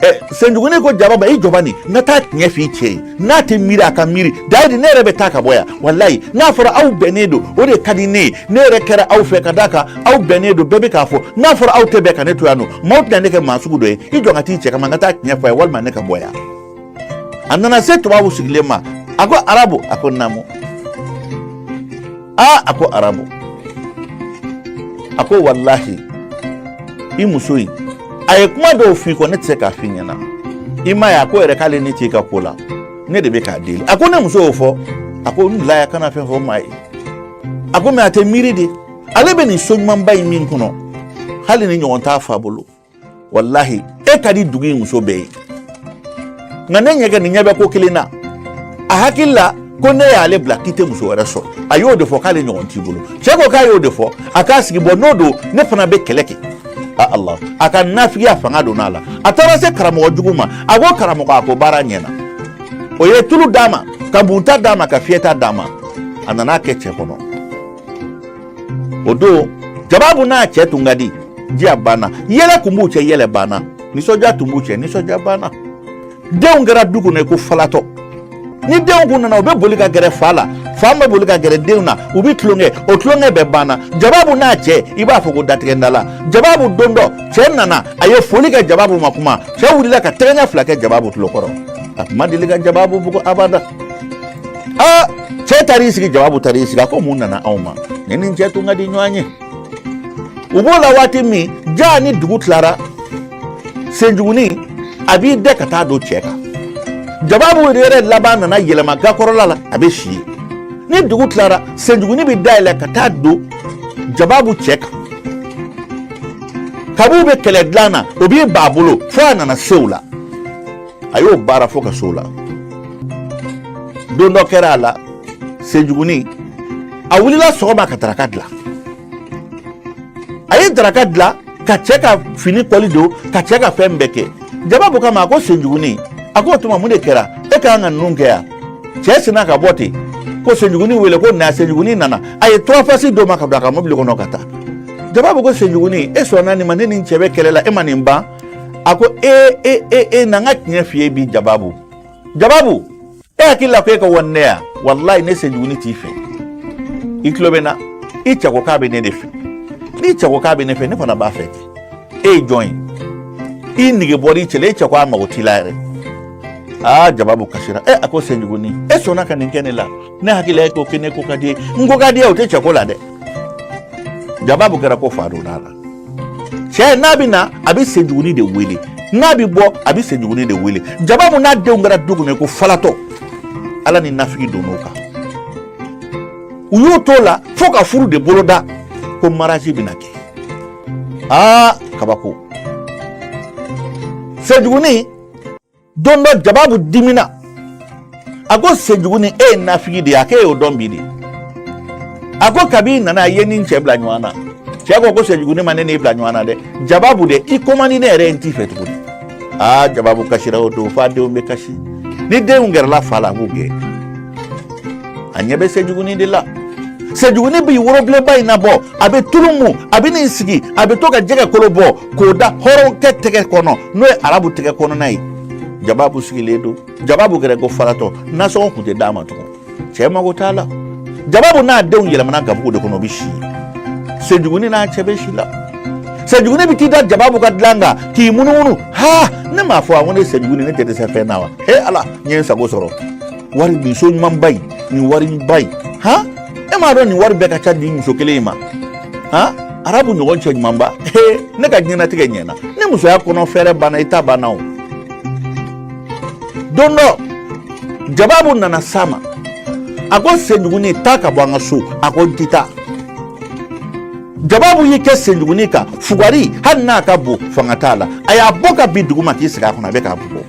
Ɛ, Senjuguni ko Jaba ma, i jɔ bani, n ka taa tiɲɛ f'i cɛ ye, n'a tɛ miiri a ka miiri. Dayiri, ne yɛrɛ bɛ taa ka bɔ yan. Walayi, n'a fɔra aw bɛnnen don, o de ka di ne ye. Ne yɛrɛ kɛra aw fɛ ka d'a kan aw bɛnnen don, bɛɛ bɛ k'a fɔ. N'a fɔra aw tɛ bɛn, ka ne to yan nɔ, maaw tɛna ne kɛ maa sugu dɔ ye. I jɔ ka t'i cɛ kama, n ka taa tiɲɛ fɔ a ye, walima ne ka bɔ yan. A nana se tubabu sigilen ma. A ko Arabu. A ko naamu. Aa, a ko Arabu, a ko walahi, i muso in, a ye kuma dɔw f'i kɔ, ne tɛ se k'a f'i ɲɛna. I m'a ye, a ko yɛrɛ k'ale ne t'i ka ko la, ne de bɛ k'a deli. A ko ne muso y'o fɔ. A ko n bila ya, kana fɛn fɔ maa ye. A ko mɛ a tɛ miiri de, ale bɛ nin so ɲumanba in min kɔnɔ, hali ni ɲɔgɔn t'a fa bolo. Walahi, e ka di dugu in muso bɛɛ ye, nka ne ɲɛ kɛ nin ɲɛ bɛ ko kelen na. A hakili la ko ne y'ale bila k'i tɛ muso wɛrɛ sɔrɔ. A y'o de fɔ k'ale ɲɔgɔn t'i bolo. Cɛ ko k'a y'o de fɔ, a k'a sigi bɔ n'o don, ne fana bɛ kɛlɛ kɛ. A Allah, a ka nafigiya fanga donna a la. A taara se karamɔgɔ jugu ma. A ko karamɔgɔ, a ko baara ɲɛna. O ye tulu d'a ma, ka bunta d'a ma, ka fiyɛta d'a ma. A nana kɛ cɛ kɔnɔ. O don, Jababu n'a cɛ tun ka di, diya banna. Yɛlɛ tun b'u cɛ, yɛlɛ banna. Nisɔndiya tun b'u cɛ, nisɔndiya banna. Denw kɛra du kɔnɔ ko falatɔ. Ni denw kun nana, u bɛ boli ka gɛrɛ fa la, fa bɛ boli ka gɛrɛ denw na, u bɛ tulonkɛ. O tulonkɛ bɛɛ banna. Jababu n'a cɛ, i b'a fɔ ko datigɛndala. Jababu don dɔ, cɛ nana, a ye foli kɛ Jababu ma kuma. Cɛ wulila ka tɛgɛ ɲɛ 2 kɛ Jababu tulo kɔrɔ. A tun ma deli ka Jababu bugɔ abada. Aa, cɛ taar'i sigi, Jababu taar'i sigi. A ko mun nana anw ma? Ne ni cɛ tun ka di ɲɔgɔn ye. U b'o la waati min, ja ni dugu tilara, Senjuguni a b'i dɛ ka taa don cɛ kan. Jababu yɛrɛ laban nana yɛlɛma gakɔrɔla la, a bɛ si yen. Ni dugu tilara, Senjuguni bɛ dayɛlɛ ka taa don Jababu cɛ kan. Kab'u bɛ kɛlɛ dilan na, o b'i ba bolo fo a nana se o la. A y'o baara fo ka se o la. Don dɔ kɛra a la, Senjuguni a wulila sɔgɔma ka daraka dilan. A ye daraka dilan ka cɛ ka fini kɔli don, ka cɛ ka fɛn bɛɛ kɛ. Jababu kama, a ko Senjuguni, a ko o tuma mun de kɛra, e ka kan ka ninnu kɛ yan? Cɛ sinna ka bɔ ten ko Senjuguni wele ko na. Senjuguni nana, a ye trois faces d'o ma ka don a ka mobili kɔnɔ ka taa. Jababu ko Senjuguni, e sɔnna nin ma? Ne ni n cɛ bɛ kɛlɛ la, e ma nin ban? A ko e e e e, na n ka tiɲɛ f'i ye bi. Jababu, Jababu, e hakili la ko e ka wani ne ya? Walayi, ne Senjuguni t'i fɛ. I tulo bɛ n na? I cɛ ko k'a bɛ ne de fɛ. N'i cɛ ko k'a bɛ ne fɛ, ne fana b'a fɛ kɛ. E ye jɔn ye? I nege bɔra i cɛ la, e cɛ ko a mago t'i la yɛrɛ. Aa, Jababu kasira. E, a ko Senjuguni, e sɔnna ka nin kɛ ne la? Ne hakili la e ko ko ne ko ka di ye. N ko ka di ye, o tɛ cɛ ko la dɛ. Jababu kɛra ko fa donna a la. Cɛ n'a bɛ na, a bɛ Senjuguni de wele. N'a bɛ bɔ, a bɛ Senjuguni de wele. Jababu n'a denw kɛra du kɔnɔ ko falatɔ. Ala ni nafigi donn'o kan. U y'u t'o la fo ka furu de boloda ko mariage bɛna kɛ. Aa, kabako. Senjuguni don dɔ, Jababu dimina. A ko Senjuguni, e ye nafigi de ye. A k'e y'o dɔn bi de. A ko kabi i nana, i ye ni cɛ bila ɲɔgɔn na. Cɛ ko ko Senjuguni ma ne n'i bila ɲɔgɔn na dɛ. Jababu de, i ko man di ne yɛrɛ ye, n t'i fɛ tuguni. Aa, Jababu kasira o don f'a denw bɛ kasi. Ni denw gɛrɛla fa la, a b'u gɛn. A ɲɛ bɛ Senjuguni de la. Senjuguni bɛ worobilenba in nabɔ, a bɛ tulu mu, a bɛ n'i sigi, a bɛ to ka jɛgɛ kolo bɔ k'o da hɔrɔnkɛ tɛgɛ kɔnɔ, n'o ye Arabu tɛgɛ kɔnɔna ye. Jababu sigilen don. Jababu kɛra ko falatɔ. Nasɔngɔ tun tɛ d'a ma tugun, cɛ mago t'a la. Jababu n'a denw yɛlɛmana gabugu de kɔnɔ, u bɛ si. Senjuguni n'a cɛ bɛ si la. Senjuguni bɛ t'i da Jababu ka dilan kan k'i munumunu. Ha, ne m'a fɔ a ko ne Senjuguni, ne tɛ dɛsɛ fɛn na wa? He Ala, n ye n sago sɔrɔ. Wari nin, so ɲumanba in, nin wariba in, han, e m'a dɔn nin wari bɛɛ ka ca nin muso kelen in ma? Han, Arabu ɲɔgɔn cɛ ɲumanba. He, ne ka diɲɛnatigɛ ɲɛna. Ni musoya kɔnɔ fɛɛrɛ banna, i ta banna o. Don dɔ, Jababu nana s'a ma. A ko Senjuguni, taa ka bɔ an ka so. A ko n tɛ taa. Jababu y'i kɛ Senjuguni kan fugari, hali n'a ka bon, fanga t'a la. A y'a bɔ ka bin duguma k'i sigi a kɔnɔ, a bɛ k'a bugɔ.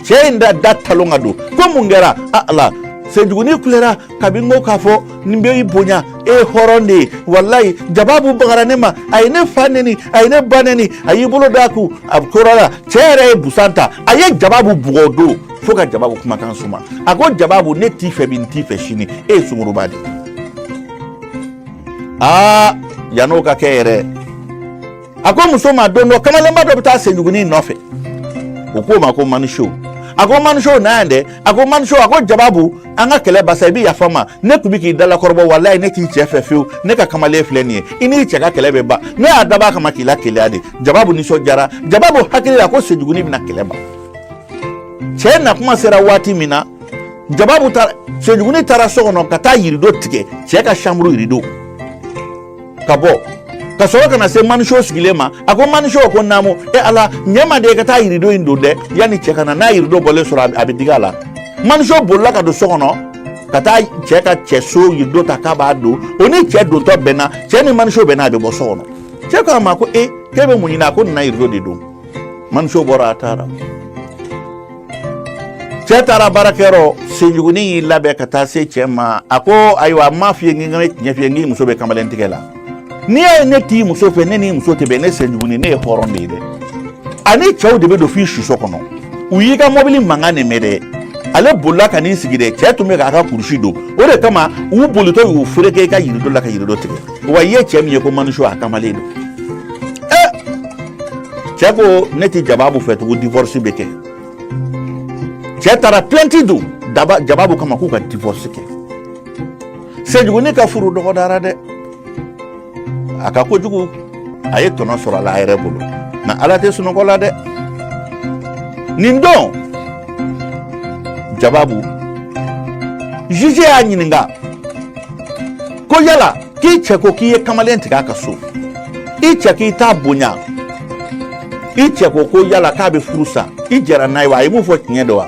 Cɛ in da da talon ka don ko mun kɛra? A Ala, Senjuguni kulera. Kabi n ko k'a fɔ nin bɛ i bonya, e ye hɔrɔn de ye. Walayi, Jababu bagara ne ma, a ye ne fa neni, a ye ne ba neni, a y'i bolo d'a kun, a kora la. Cɛ yɛrɛ ye busan ta, a ye Jababu bugɔ o don fo ka Jababu kumakan suma. A ko Jababu, ne t'i fɛ bi, n t'i fɛ sini, e ye sunguruba de ye. Aa, yann'o ka kɛ yɛrɛ, a ko muso ma don dɔ, kamalenba dɔ bɛ taa Senjuguni nɔfɛ. O k'o ma ko Maniso, a ko Maniso na yan dɛ. A ko Maniso, a ko Jababu, an ka kɛlɛ basa, i bɛ yafa n ma, ne tun bɛ k'i dalakɔrɔbɔ, walayi ne t'i cɛ fɛ fiyewu, ne ka kamalen filɛ nin ye, i n'i cɛ ka kɛlɛ bɛ ban, ne y'a dab'a kama k'i la keleya de. Jababu nisɔndiyara. Jababu hakili la ko Senjuguni bɛna kɛlɛ ban. Cɛ na kuma sera waati min na, Jababu taara, Senjuguni taara so kɔnɔ ka taa yirido tigɛ, cɛ ka chambre yirido ka bɔ, ka sɔrɔ ka na se Maniso sigilen ma. A ko Maniso, ko naamu. E Ala, ɲɛ ma de i ka taa yirido in don dɛ, yanni cɛ ka na, n'a yirido bɔlen sɔrɔ, a bɛ digi a la. Maniso bolila ka don so kɔnɔ ka taa cɛ ka cɛso yirido ta k'a b'a don. O ni cɛ dontɔ bɛnna, cɛ ni Maniso bɛnna, a bɛ bɔ so kɔnɔ. Cɛ ko a ma ko e, k'e bɛ mun ɲini? A ko nin na yirido de don. Maniso bɔra, a taara. Cɛ taara baarakɛyɔrɔ. Senjuguni y'i labɛn ka taa se cɛ ma. A ko ayiwa, n m'a f'i ye n ka tiɲɛ f'i ye, n k'i muso bɛ kamalen tigɛ la. N'i y'a ye ne t'i muso fɛ, ne n'i muso tɛ bɛn. Ne Senjuguni, ne ye hɔrɔn de ye dɛ. Ani cɛw de bɛ don f'i siso kɔnɔ. U y'i ka mɔbili mankan de mɛn dɛ, ale bolila ka n'i sigi dɛ. Cɛ tun bɛ k'a ka kurusi don, o de kama u bolitɔ y'u fereke i ka yirido la ka yirido tigɛ. Wa i ye cɛ min ye ko Maniso, a kamalen don. Ɛ, cɛ ko ne tɛ Jababu fɛ tugun, divorce bɛ kɛ. Cɛ taara plainte don daba Jababu kama k'u ka divorce kɛ. Senjuguni ka furu dɔgɔdara dɛ. A ka kojugu, a ye tɔnɔ sɔrɔ a la a yɛrɛ bolo, nka Ala tɛ sunɔgɔ la dɛ. Nin don Jababu, juge y'a ɲininka ko yala k'i cɛ ko k'i ye kamalen tigɛ a ka so, i cɛ k'i t'a bonya, i cɛ ko ko yala k'a bɛ furu sa, i jɛra n'a ye wa? A ye mun fɔ, tiɲɛ don wa?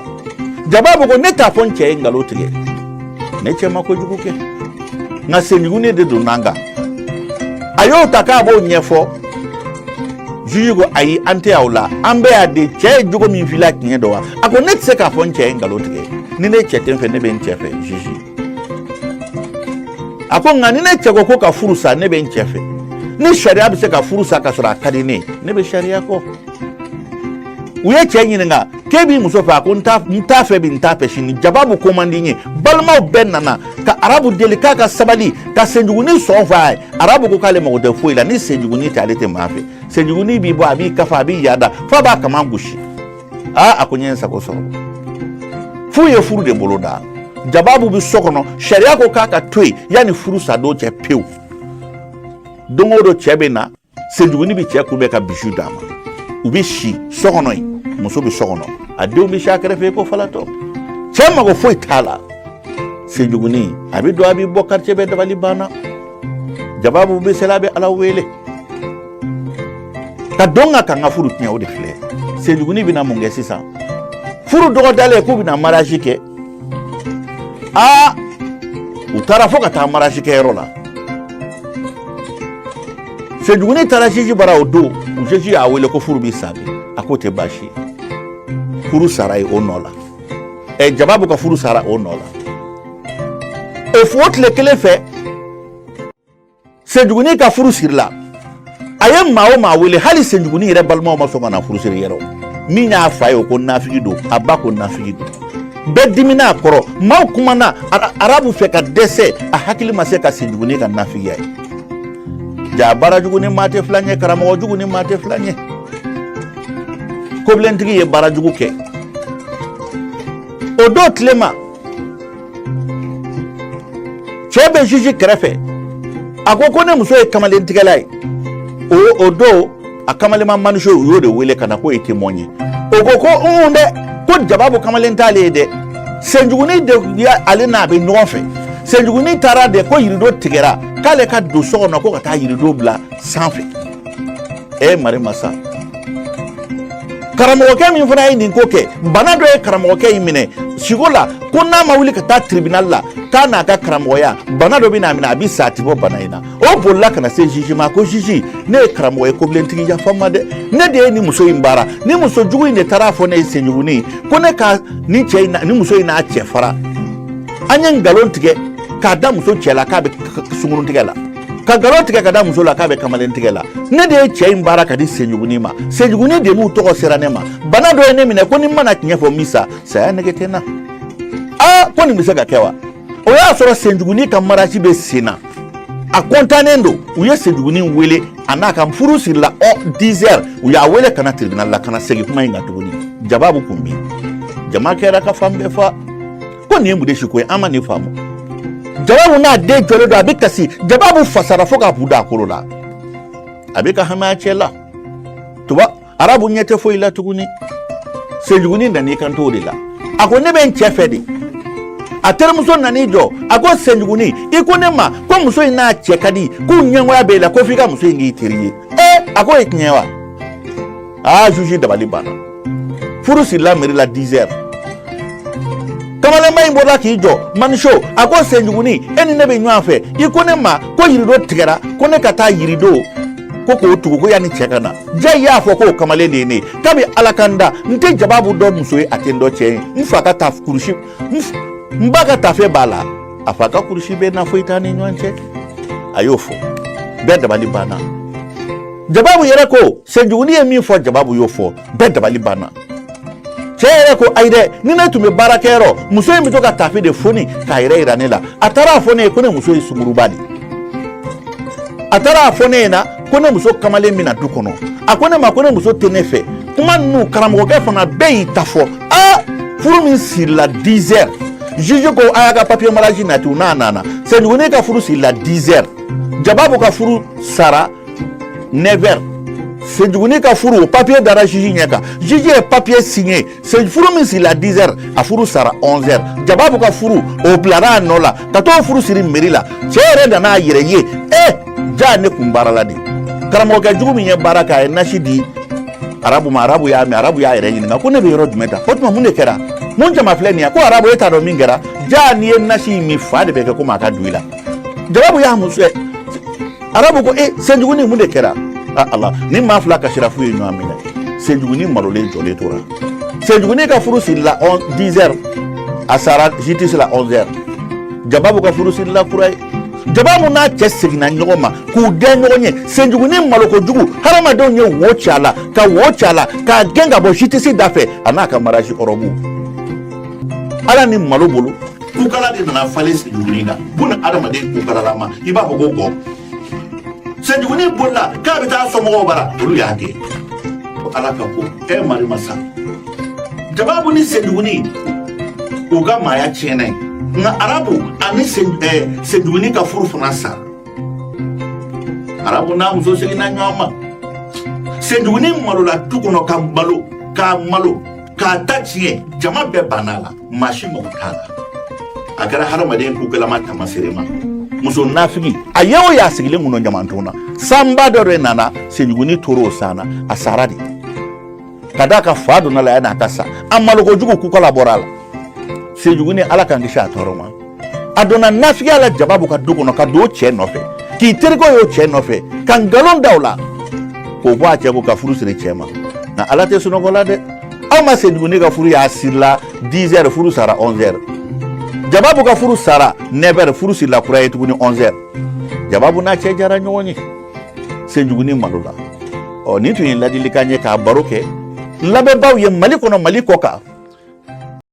Jababu ko ne t'a fɔ n cɛ ye nkalon tigɛ, ne cɛ ma kojugu kɛ, nka senjuguni de donna n kan. A y'o ta k'a b'o ɲɛfɔ. Juge ko ayi, an tɛ aw la, an bɛɛ y'a de cɛ ye jogo min f'i la, tiɲɛ don wa? A ko ne tɛ se k'a fɔ n cɛ ye nkalon tigɛ. Ni ne cɛ tɛ n fɛ, ne bɛ n cɛ fɛ, juge. A ko nka ni ne cɛ ko ko ka furu sa, ne bɛ n cɛ fɛ. Ni sariya bɛ se ka furu sa ka sɔrɔ a ka di ne ye, ne bɛ sariya kɔ. U ye cɛ ɲininka k'e b'i muso fɛ? A ko n t'a fɛ bi, n t'a fɛ sini, Jababu ko man di n ye. Balimaw bɛɛ nana ka Arabu deli k'a ka sabali ka Senjuguni sɔn fɔ a ye. Arabu ko k'ale mago tɛ foyi la, ni Senjuguni tɛ, ale tɛ maa fɛ. Senjuguni b'i bɔ, a b'i kafa, a b'i yaada, f'a b'a kaman gosi. Aa, a ko n ye n sago sɔrɔ. F'u ye furu de bolo da. Jababu bɛ so kɔnɔ, sariya ko k'a ka to yen yanni furu sa don cɛ pewu. Don o don cɛ bɛ na, Senjuguni bɛ cɛ kunbɛn ka bisu d'a ma. U bɛ si so kɔnɔ yen, muso bɛ so kɔnɔ, a denw bɛ si a kɛrɛfɛ ko falatɔ. Cɛ mago foyi t'a la. Senjuguni a bɛ don, a bɛ bɔ, quartier bɛɛ dabali banna. Jababu bɛ seli, a bɛ Ala wele ka don ka n ka furu tiɲɛ. O de filɛ, Senjuguni bɛna mun kɛ sisan? Furu dɔgɔdalen k'u bɛna mariage kɛ. Aa, u taara fo ka taa mariage kɛyɔrɔ la. Senjuguni taara juge bara o don. U juge y'a wele ko furu bɛ sa bi. A k'o tɛ baasi ye. Furu sara ye o nɔ la. Ɛ, Jababu ka furu sara o nɔ la. O fo tile kelen fɛ, Senjuguni ka furu sirila. A ye maa o maa wele, hali Senjuguni yɛrɛ balimaw ma sɔn ka na furu siri yɛrɛ. Min y'a fa ye, o ko nafigi don, a ba ko nafigi don. Bɛɛ dimina a kɔrɔ, maaw kumana Arabu fɛ ka dɛsɛ. A hakili ma se ka Senjuguni ka nafigiya ye. Ja baara jugu ni maa tɛ filan ye, karamɔgɔ jugu ni maa tɛ filan ye. Kobilɛntigi ye baara jugu kɛ o don tile ma. Cɛ bɛ juge kɛrɛfɛ, a ko ko ne muso ye kamalentigɛla ye. O don a kamalenma Maniso, u y'o de wele ka na k'o ye témoin ye. O ko ko un dɛ, ko Jababu kamalen t'ale ye dɛ, Senjuguni de ale n'a bɛ ɲɔgɔn fɛ. Senjuguni taara de ko yirido tigɛra, k'ale ka don so kɔnɔ ko ka taa yirido bila sanfɛ. E mari masa, karamɔgɔkɛ min fana ye nin ko kɛ, bana dɔ ye karamɔgɔkɛ in minɛ siko la, ko n'a ma wuli ka taa tribunal la, k'a n'a ka karamɔgɔya, bana dɔ bɛ n'a minɛ, a bɛ sa, a tɛ bɔ bana in na. O bolila ka na se juge ma ko juge, ne ye karamɔgɔ ye, kobilentigi, yafa n ma dɛ, ne de ye nin muso in baara. Ni muso jugu in de taara fɔ ne ye, Senjuguni, ko ne ka nin cɛ in, ni muso in n'a cɛ fara. An ye nkalon tigɛ k'a da muso cɛ la k'a bɛ sunkurun tigɛ la, ka nkalon tigɛ ka da muso la k'a bɛ kamalen tigɛ la. Ne de ye cɛ in baara ka di Senjuguni ma. Senjuguni de n'u tɔgɔ sera ne ma. Bana dɔ ye ne minɛ ko ni n mana tiɲɛ fɔ, n bɛ sa, saya nege tɛ n na. Aa, ko nin bɛ se ka kɛ wa? O y'a sɔrɔ Senjuguni ka mariage bɛ sen na, a kɔntannen don. U ye Senjuguni wele, a n'a ka furu sirila. Ɔ, 10 heures, u y'a wele ka na tribunal la ka na segin kuma in kan tuguni. Jababu kun bi jama kɛra ka fan bɛɛ fa ko nin ye mun de si ko ye, an ma nin faamu. Jababu n'a den jɔlen don, a bɛ kasi. Jababu fasara fo k'a bu da a kolo la, a bɛ ka hami a cɛ la. Tuba arabu ɲɛ tɛ foyi la tuguni. Senjuguni nan'i kanto o de la, a ko ne bɛ n cɛ fɛ de. A terimuso nan'i jɔ, a ko Senjuguni, i ko ne ma ko muso in n'a cɛ ka di, k'u ɲɛngoya b'e la, ko f'i ka muso in k'i teri ye. Ee, a k'o ye tiɲɛ wa? Aa, juge dabali banna. Furu sirila mairie la 10 heures. Kamalenba in bɔra k'i jɔ maniso, a ko Senjuguni, e ni ne bɛ ɲɔgɔn fɛ, i ko ne ma ko yirido tigɛra, ko ne ka taa yirido ko k'o tugu, ko yanni cɛ ka na. Ja y'a fɔ k'o kamalen de ye ne ye. Kabi Ala ka n da, n tɛ Jababu dɔn muso ye, a tɛ n dɔn cɛ ye. N fa ka taa kurusi, n ba ka tafe b'a la, a fa ka kurusi bɛ na, foyi t'a ni ɲɔgɔn cɛ. A y'o fɔ, bɛɛ dabali banna. Jababu yɛrɛ ko Senjuguni ye min fɔ, Jababu y'o fɔ, bɛɛ dabali banna. Cɛ yɛrɛ ko ayi dɛ, ni ne tun bɛ baarakɛyɔrɔ, muso in bɛ to ka tafe de foni k'a yɛrɛ yira ne la. A taara a fɔ ne ye ko ne muso ye sunguruba de ye. A taara a fɔ ne ɲɛna ko ne muso kamalen bɛna du kɔnɔ. A ko ne ma ko ne muso tɛ ne fɛ. Kuma ninnu, karamɔgɔkɛ fana, bɛɛ y'i ta fɔ. Aa, furu min sirila 10 heures, juge ko a y'a ka papier mariage nati. N'a nana, Senjuguni ka furu sirila 10 heures, Jababu ka furu sara 9 heures. Senjuguni ka furu, o papier dara juge ɲɛ kan, juge ye papier signé. Furu min sirila 10 heures, a furu sara 11 heures. Jababu ka furu, o bilara a nɔ la ka t'o furu siri mairie la. Cɛ yɛrɛ nana a yɛrɛ ye. E ja, ne kun baara la de. Karamɔgɔkɛ jugu min ye baara kɛ, a ye nasi di arabu ma, arabu y'a mɛn. Arabu y'a yɛrɛ ɲininka ko ne bɛ yɔrɔ jumɛn ta? O tuma, mun de kɛra? Mun jama filɛ nin ye? Ko arabu, e t'a dɔn min kɛra. Ja, n'i ye nasi in min, fa de bɛ kɛ komi a ka don i la. Jababu y'a muso ye. Arabu ko e Senjuguni, mun de kɛra? Ah Ala, ni maa fila kasira f'u ye ɲɔgɔn minɛ. Senjuguni malolen jɔlen tora. Senjuguni ka furu sirila 10 heures, a sara justice la 11 heures. Jababu ka furu sirila kura ye. Jababu n'a cɛ seginna ɲɔgɔn ma k'u dɛn ɲɔgɔn ye. Senjuguni malo kojugu, hadamadenw ye wo ci a la, ka wo ci a la, k'a gɛn ka bɔ justice da fɛ, a n'a ka mariage robe. Ala ni malo bolo, kukala de nana falen Senjuguni na. Buna adamaden kukalalama, i b'a fɔ ko gɔ. Senjuguni bolila k'a bɛ taa somɔgɔw bara, olu y'a gɛn. Ko Ala ka ko e mari masa. Jababu ni Senjuguni, u ka maaya tiɲɛna ye, nka arabu ani Senjuguni ka furu fana sara. Arabu n'a muso seginna ɲɔgɔn ma. Senjuguni malola du kɔnɔ, ka malo, k'a malo, k'a ta tiɲɛ. Jama bɛɛ banna a la, maa si mago t'a la. A kɛra hadamaden kukɛlama tamasere ma, muso nafigi. A ye o y'a sigilen kɔnɔ ɲamanton na, sanba dɔ de nana, Senjuguni tor'o san na, a sara de. Ka d'a ka fa donna la yan'a ka sa, a malo kojugu, kukala bɔra a la. Senjuguni, Ala k'an kisi a tɔɔrɔ ma. A donna nafigiya la Jababu ka du kɔnɔ, ka don o cɛ nɔfɛ, k'i terikɛ y'o cɛ nɔfɛ, ka nkalon da o la, k'o bɔ a cɛ ko ka furu siri cɛ ma. Nka Ala tɛ sunɔgɔ la dɛ. Aw ma Senjuguni ka furu y'a sirila 10 heures, furu sara 11 heures. Jababu ka furu sara 9 heures, furu sirila kura ye tuguni 11 heures. Jababu n'a cɛ jara ɲɔgɔn ye. Senjuguni malo la. Ɔ, nin tun ye ladilikan ye k'a baro kɛ n lamɛnbaaw ye Mali kɔnɔ, Mali kɔ kan.